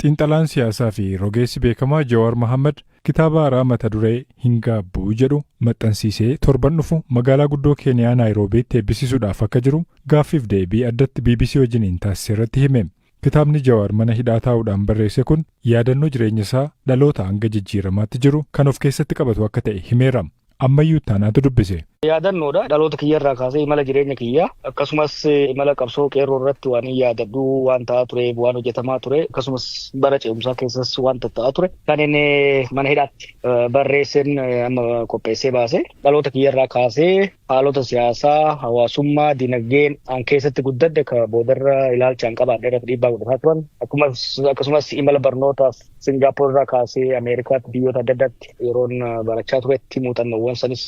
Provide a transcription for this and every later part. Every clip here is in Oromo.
Xiinxalaan siyaasaa fi rogeessi beekamaa Jawaar Mohaammed kitaaba haaraa mata duree "Hin Gaabbuu" jedhu maxxansiisee torban dhufu magaalaa guddoo Keeniyaa Naayiroobiitti eebbisiisuudhaaf akka jiru gaaffiif deebii addatti BBC wajjiniin taasise irratti hime. Kitaabni Jawaar mana hidhaa taa'uudhaan barreesse kun yaadannoo jireenya isaa dhaloota hanga jijjiiramaatti jiru kan of keessatti qabatu akka ta'e himeera. Ammayyuu Ittaanaatu dubbise. Yaadannoodha. Dhaloota kiyyarraa kaasee imala jireenya kiyyaa, akkasumas imala qabsoo qeerroo irratti waan hin yaadadhu, waan ta'aa ture, waan hojjetamaa ture, akkasumas bara ce'umsaa keessas waan ta'aa ture kan inni mana hidhaatti barreesseen amma qopheessee baase. Dhaloota kiyyarraa kaasee haalota siyaasaa, hawaasummaa, dinagdeen an keessatti guddadhe ka boodarra ilaalchaan qabaadhe irratti dhiibbaa godhataa turan, akkasumas imala barnootaaf Singaappoor irraa kaasee Ameerikaatti, biyyoota adda addaatti yeroon barachaa turetti muuxannoowwan sanis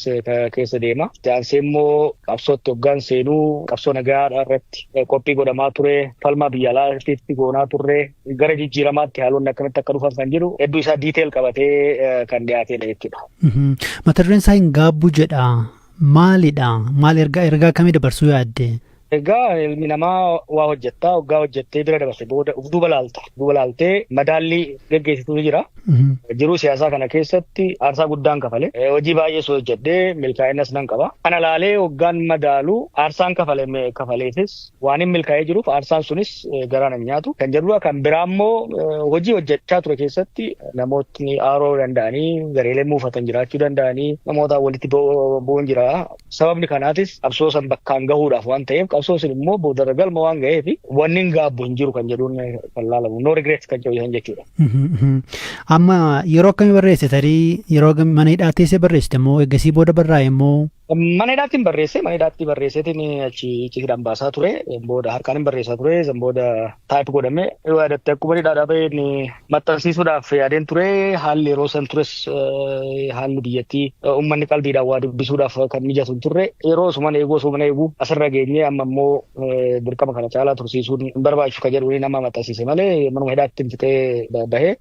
keessa deema. Itti aansee immoo qabsootti hoggaan seenuu, qabsoo nagaa irratti qophii godhamaa ture, falmaa biyya alaatti goonaa turre, gara jijjiiramaatti haalonni akkamitti akka dhufan kan jiru hedduu isaa detail qabatee kan dhiyaatedha jechuudha. Mata dureen isaa "Hin Gaabbu" jedha. Maalidha? Maal ergaa akkamii dabarsuu yaadde? Egaa ilmi namaa waa hojjettaa, hoggaa hojjettee bira dabarse booda uf duuba laalta. Duuba laaltee madaallii geggeessitutu jira. Jiruu siyaasaa kana keessatti aarsaa guddaan kafale. Hojii baay'ees hojjedhee milkaa'inas nan qaba. Kana laalee hoggaan madaalu, aarsaan kafale kafaleefis waan hin milkaa'ee jiruuf aarsaan sunis garaa nan nyaatu. Kan jedhudha. Kan biraa immoo hojii hojjechaa ture keessatti namootni aaroo danda'anii, gareelee muufatan jiraachuu danda'anii, namoota walitti bu'uun jira. Sababni kanaatis qabsoo san bakkaan gahuudhaaf waan ta'eef, qabsoo sun immoo boodarra galma waan ga'eef wanni hin gaabbu hin jiru kan jedhuun kan laalamu. No regret kan jedhu jechuudha. Amma yeroo akkamii barreesse? Tarii yeroo mana hidhaa teessee barreessite moo eegasii booda barraa'e moo? Mana hidhaatti hin barreesse. Mana hidhaatti barreesseetiin achi icciitiidhaan baasaa ture. Booda harkaan hin barreessaa ture. San booda type godhame. Yoo yaadatte, akkuma hidhaadhaa baheen maxxansiisuudhaaf yaadeen ture. Haalli yeroo san tures, haalli biyyattii uummanni qalbiidhaan waa dubbisuudhaaf kan mijatu hin turre. Yeroo osuman eeguu, osuman eeguu asirra geenyee, amma immoo dirqama kana caalaa tursiisuun hin barbaachisu kan jedhu nama maxxansiise malee manuma hidhaatti hin fixee bahee.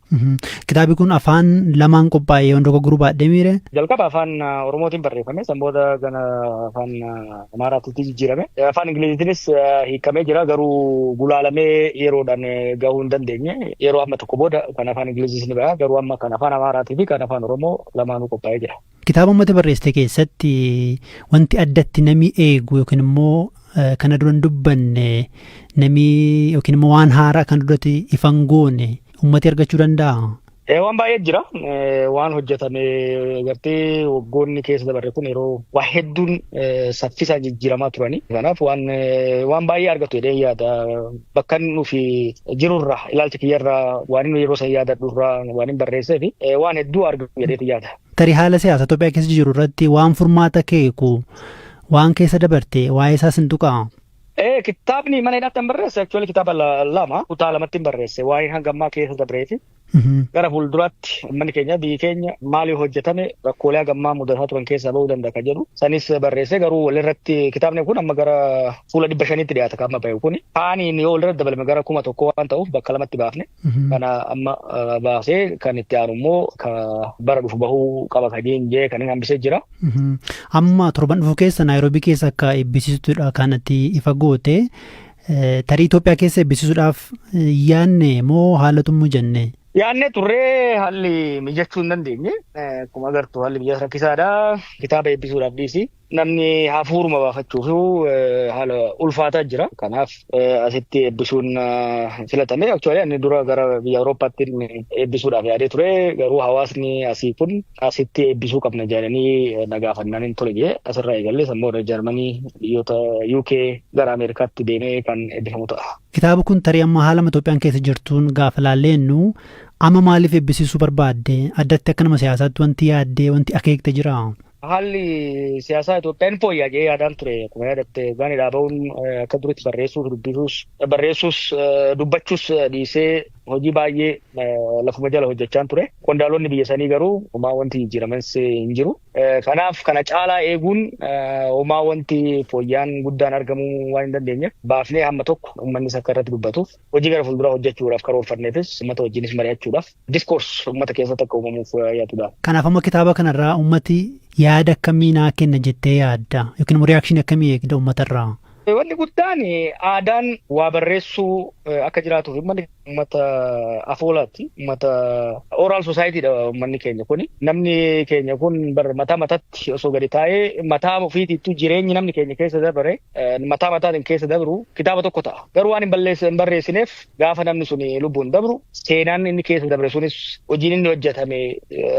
Kitaabni kun afaan lamaan qophaa'e, yoon dogoggoruu baadhee miire. Jalqaba afaan Oromootiin barreeffame, san booda gara afaan Amaaraatti jijjiirame. Afaan Ingiliziitiinis hiikamee jira, garuu gulaalamee yeroodhaan gahuu hin dandeenye. Yeroo amma tokko booda kan afaan Ingiliziis ni baha, garuu amma kan afaan Amaaraatii fi kan afaan Oromoo lamaanuu qophaa'ee jira. Kitaaba uummata barreessite keessatti wanti addatti namni eegu yookiin immoo kana dura hin dubbanne namni yookiin immoo waan haaraa kan duratti ifan goone uummati argachuu danda'a? Waan baay'ee jira. Waan hojjetame gartee waggoonni keessa dabarre kun yeroo waa hedduun saffisaan jijjiiramaa turani. Kanaaf waan baay'ee argatu jedhee yaada. Bakka nufi jirurraa, ilaalcha kiyyarraa, waan inni yeroo san yaadadhurraa, waan hin barreessee fi waan hedduu argatu jedheetu yaada. Tarii haala siyaasa Itoophiyaa keessa jiru irratti waan furmaata keeku, waan keessa dabarte waa'ee isaas hin tuqaa? Kitaabni mana hidhaatti hin barreesse actually kitaaba lama, kutaa lamatti hin barreesse, waa'ee hanga ammaa keessa dabreeti. Gara fuulduraatti uummanni keenya, biyyi keenya maaliif hojjetame rakkoolee hagammaa mudataa turan keessaa bahuu danda'a kan jedhu sanis barreesse. Garuu walirratti kitaabni kun amma gara fuula 500tti dhiyaata kan amma bahe kuni. Kaaniin yoo walirratti dabalame gara 1000 waan ta'uuf bakka lamatti baafne. Kana amma baasee kan itti aanu immoo ka bara dhufu bahuu qaba kan jee kan inni hambisee jira. Amma torban dhufu keessa Naayiroobii keessa akka eebbisiistudha kanatti ifa goote. Tarii Itoophiyaa keessa eebbisiisuudhaaf yaadne moo haalatu jenne? Yaadne turree, haalli mijachuu hin dandeenye. Akkuma agartu haalli biyya rakkisaadha. Kitaaba eebbisuudhaaf dhiisi. Namni hafuuruma baafachuuf haala ulfaataa jira. Kanaaf asitti eebbisuun filatame. Actually ani dura gara biyya Awurooppaatti eebbisuudhaaf yaadee ture. Garuu hawaasni asii kun asitti eebbisuu qabna jedhanii na gaafannaan hin tole jee asirraa eegallee, san booda Jarmanii, biyyoota UK, gara Ameerikaatti deemee kan eebbifamu ta'a. Kitaaba kun tarii amma haala Itoophiyaan keessa jirtuun gaafa laalleennu, amma maaliif eebbisiisuu barbaadde? Addatti akka nama siyaasaatti wanti yaaddee, wanti akeekte jira? Haalli siyaasaa Itoophiyaan fooyya'aa jedhee yaadaan ture. Akkuma yaadatte gaaniidhaa bahuun akka duritti barreessuuf, dubbisuus, barreessuus, dubbachuus dhiisee hojii baay'ee lafuma jala hojjechaan ture. Qondaalonni biyya sanii garuu homaa wanti jijjiiramanis hin jiru. Kanaaf kana caalaa eeguun homaa wanti fooyya'aan guddaan argamuu waan hin dandeenyeef, baafnee hamma tokko uummannis akka irratti dubbatuuf, hojii gara fuulduraa hojjechuudhaaf karoorfanneefis uummata wajjinis mari'achuudhaaf, discourse uummata keessatti akka uumamuuf yaadudha. Kanaaf amma kitaaba kanarraa uummati yaada akkamii naa kenna jettee yaadda? Yookiin immoo reaction akkamii eegda uummatarraa? Wanni guddaan aadaan waa barreessuu akka jiraatuuf, uummanni uummata afoolaati. Uummata oral society dha uummanni keenya kuni. Namni keenya kun bar mataa mataatti osoo gadi taa'ee mataa ofiitiittuu jireenyi namni keenya keessa dabare mataa mataatiin keessa dabru kitaaba tokko ta'a. Garuu waan hin barreessineef gaafa namni sun lubbuun dabru, seenaan inni keessa dabre sunis, hojiin inni hojjetame,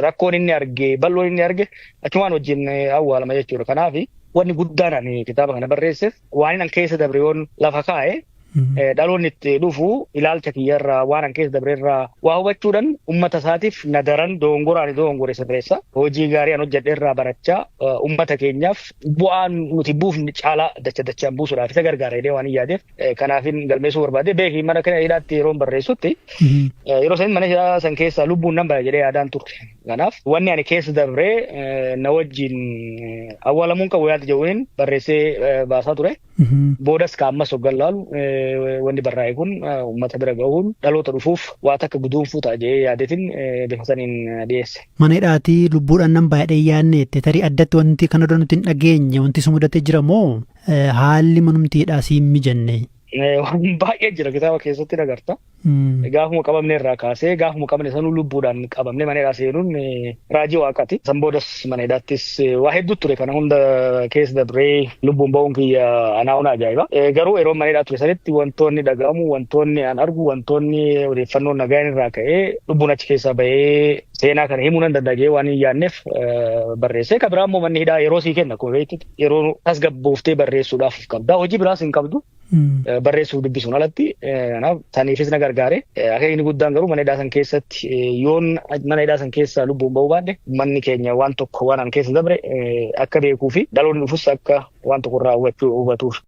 rakkoon inni arge, bal'oon inni arge achumaan wajjin awwaalama jechuudha. Kanaaf wanni guddaan ani kitaaba kana barreesseef waan inni keessa dabre yoon lafa kaa'e, dhaloonni itti dhufu ilaalcha kiyyarraa, waan an keessa dabreerraa waa hubachuudhaan uummata isaatiif na daran dogongora ani dogongore sirreessa. Hojii gaarii an hojjedheerraa barachaa uummata keenyaaf bu'aan nuti buufne caalaa dacha dachaan buusuudhaaf isa gargaara jedhee waan hin yaadeef kanaafin galmeessuu barbaade. Beeki, mana kana hidhaatti yeroo barreessutti yeroo san mana hidhaa san keessaa lubbuun nan baya jedhee yaadaan turre. Kanaaf wanni ani keessa dabree na wajjin awwaalamuun qabu yaada jedhuun barreessee baasaa ture. Boodas ka ammas hoggan laalu wanni barraa'e kun uummata bira gahuun dhaloota dhufuuf waa takka guduunfuu ta'a jedhee yaadetin bifa saniin dhiyeesse. Mana hidhaatii lubbuudhaan nan baay'ee yaadne, tarii addatti wanti kana dura nuti hin dhageenye wanti si mudatee jira moo haalli manumti hidhaa si hin mijanne? Waan baay'ee jira, kitaaba keessatti agarta. Gaafuma qabamne irraa kaasee, gaafuma qabne sanuu lubbuudhaan qabamne mana hidhaa seenuun raajii waaqaati. San boodas mana hidhaattis waa hedduu ture, kana hunda keessa dabree lubbuun ba'uun kiyya anaa una ajaa'iba. Garuu yeroo mana hidhaa ture sanitti wantoonni dhaga'amu, wantoonni an argu, wantoonni odeeffannoon nagaan irraa ka'ee lubbuun achi keessaa bahee seenaa kana himuu nan danda'a waan hin yaadneef barreessee. Kan biraa immoo manni hidhaa yeroo sii kenna, akkuma beektutti yeroo tasgabbooftee barreessuudhaaf qabda. Hojii biraas hin qabdu. Barreessuuf dubbisuun alatti, kanaaf saniifis na gargaare. Akeekni guddaan garuu mana hidhaa san keessatti yoon mana hidhaa san keessa lubbuun bahuu baadhe, manni keenya waan tokko waan an keessa dabre akka beekuu fi dhaloonni dhufus akka waan tokko irraa hubachuu hubatuuf.